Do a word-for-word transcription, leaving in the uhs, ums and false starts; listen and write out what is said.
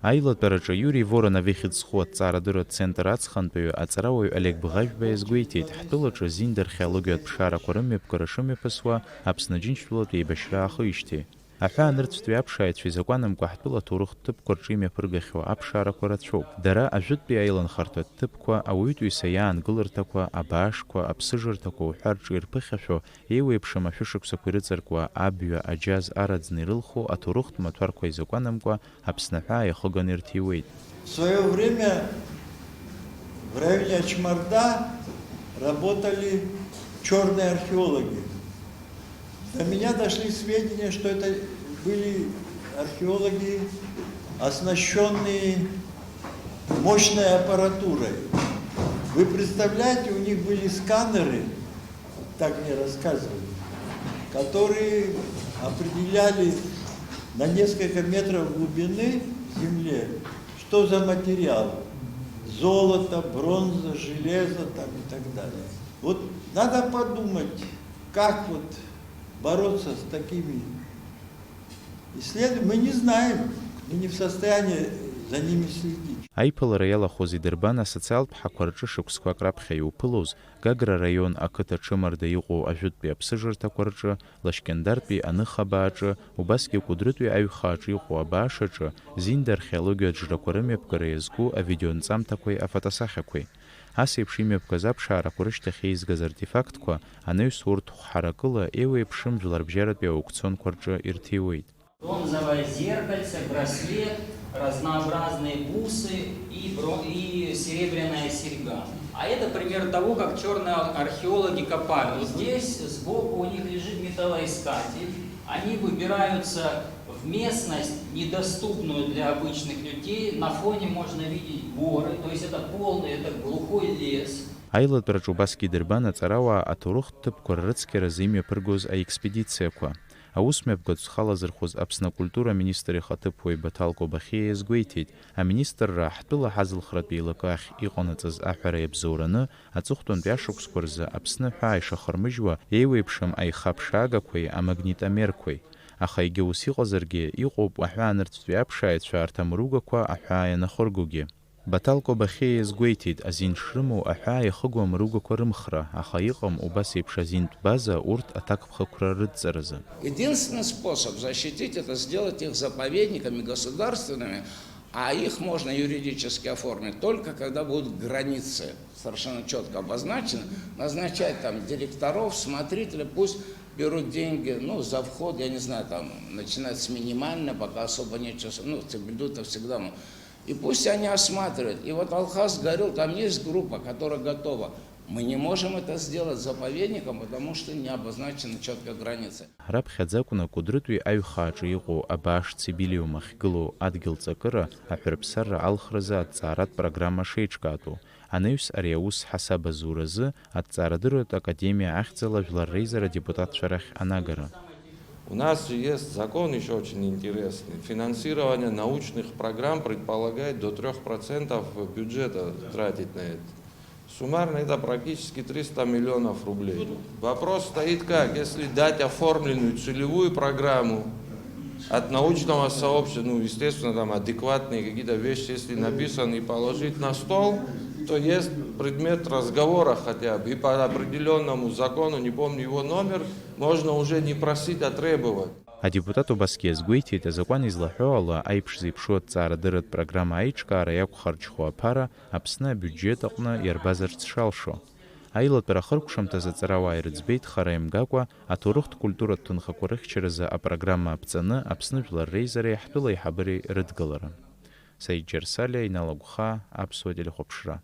Аилатәараҿы Иури Воронов ихьӡ зху аҭҵаарадырратә центр аҵхантәаҩы аҵарауаҩ Олег Бӷажәба иазгәеиҭеит, ҳтәылаҿы зиндархиологиатә ԥшаарақәа рымҩаԥгара шымҩаԥысуа Аԥсны Џьынџьтәылатә еибашьра аахижьҭеи. Аҳәаанырцәтәи аԥшааҩцәа изакәанамкәа ҳтәыла аҭоурыхтә ҭыԥқәа рҿы имҩаԥыргахьоу аԥшаарақәа рацәоуп. Дара ажәытәтәи аиланхарҭатә ҭыԥқәа, ауаҩытәыҩса иаангыларҭақәа, абаашқәа, аԥсыжырҭақәа уҳәа рҿы ирԥыхьашәо, еиуеиԥшым ашәышықәсақәа ирыҵаркуа абҩа, аџьаз араӡны ирылху аҭоурыхтә маҭәарқәа изакәанамкәа Аԥсны аҳәаа иахыганы ирҭиуеит. В свое время в районе Ачмарда работали черные археологи. До меня дошли сведения, что это были археологи, оснащенные мощной аппаратурой. Вы представляете, у них были сканеры, так мне рассказывали, которые определяли на несколько метров глубины в земле, что за материал. Золото, бронза, железо там и так далее. Вот надо подумать, как вот бороться с такими исследованиями. Мы не знаем, мы не в состоянии за ними следить. Аиԥылара иалахәыз идырбан асоциалтә ҳақәа рҿы шықәсқәак раԥхьа иуԥылоз, Гагра раион ақыҭа Ҽымарда иҟоу ажәытәтәи аԥсыжырҭақәа рҿы, Лашькьындартәи аныхабааҿы, убасгьы Кәыдрытәи аҩхааҿы иҟоу абаашаҿы зиндархеологиатә џрақәа рымҩаԥгара иазку авидеонҵамҭақәеи афотосахьақәеи. Ас еиԥш имҩаԥгаз аԥшаарақәа рышьҭахь еизгаз артефактқәа, анаҩс урҭ хәҳаракыла еиуеиԥшым жәларбжьаратәи аукционқәа рҿы ирҭиуеит. Бронзовое зеркальце, браслет, разнообразные бусы и бро-, и серебряная серьга. А это пример того, как черные археологи копают. Вот здесь сбоку у них лежит металлоискатель. Они выбираются в местность, недоступную для обычных людей. На фоне можно видеть горы, то есть это полный, это глухой лес. Аилатәараҿы убасгьы идырбан аҵарауаа аҭоурыхтә ҭыԥқәа ррыцқьаразы имҩаԥыргоз аекспедициақәа. Аус мҩаԥгатә зхы алазырхәыз Аԥсны акультура аминистр ихаҭыԥуаҩ Баҭал Кобахьиа иазгәеиҭеит, аминистрра ҳтәыла ҳазылхратә еилакы ахь иҟанаҵаз аҳәара иабзоураны, аҵыхәтәантәи ашықәсқәа рзы Аԥсны аҳәаа ишахармыжьуа еиуеиԥшым аихаԥшаагақәеи амагнитомерқәеи. Аха егьа ус иҟазаргьы, иҟоуп аҳәаанырцәтәи аԥшааҩцәа арҭ амругақәа аҳәаа ианахыргогьы. Баҭал Кобахьиа иазгәеиҭеит, азин шрымоу аҳәаа иахыго амругақәа рымхра, аха иҟам убас еиԥш азинтә база урҭ аҭакԥхықәра рыдҵаразы. Единственный способ защитить — это сделать их заповедниками государственными, а их можно юридически оформить только когда будут границы совершенно четко обозначены, назначать там директоров, смотрителей, пусть берут деньги, ну, за вход, я не знаю, там, начинать с минимального, пока особо нечего с-, ну, цибельду-то всегда мы И пусть они осматривают. И вот Алхас говорил, там есть группа, которая готова. Мы не можем это сделать заповедником, потому что не обозначены четко границы. Раԥхьаӡа акәны Кәыдрытәи аҩхааҿы иҟоу абааш Цибилиум ахьгылоу адгьыл ҵакыра аҳәырԥсарра алхразы аҭҵааратә программа шеиҿкаатәу, анаҩс ари аус ҳасаб азуразы Аҭҵаарадырратә академиа ахьӡала жәлар реизара адепутатцәа рахь анагара. У нас же есть закон ещё очень интересный. Финансирование научных программ предполагает до трёх процентов бюджета тратить на это. Суммарно это практически триста миллионов рублей. Вопрос стоит как? Если дать оформленную целевую программу от научного сообщества, ну, естественно, там адекватные какие-то вещи, если написаны, и положить на стол, то есть предмет разговора хотя бы. И по определённому закону, не помню его номер, можно уже не просить, а требовать. Адепутат убасгьы иазгәеиҭеит, азакәан излаҳәо ала, аиԥш зеиԥшу аҭҵаарадырратә программа аиҿкаара иақәхарџьхо аԥара Аԥсны абиуџьет аҟны иарбазарц шалшо. Аилатәара ахыркәшамҭазы аҵарауаа ирыӡбеит хара имгакәа аҭоурыхтә-культуратә ҭынхақәа рыхьчаразы апрограмма аԥҵаны Аԥсны Жәлар Реизареи ҳтәыла аиҳабыреи рыдгылара. Саид Џьарсалиа, Инал Агәхаа, Аԥсуа телехәаԥшра.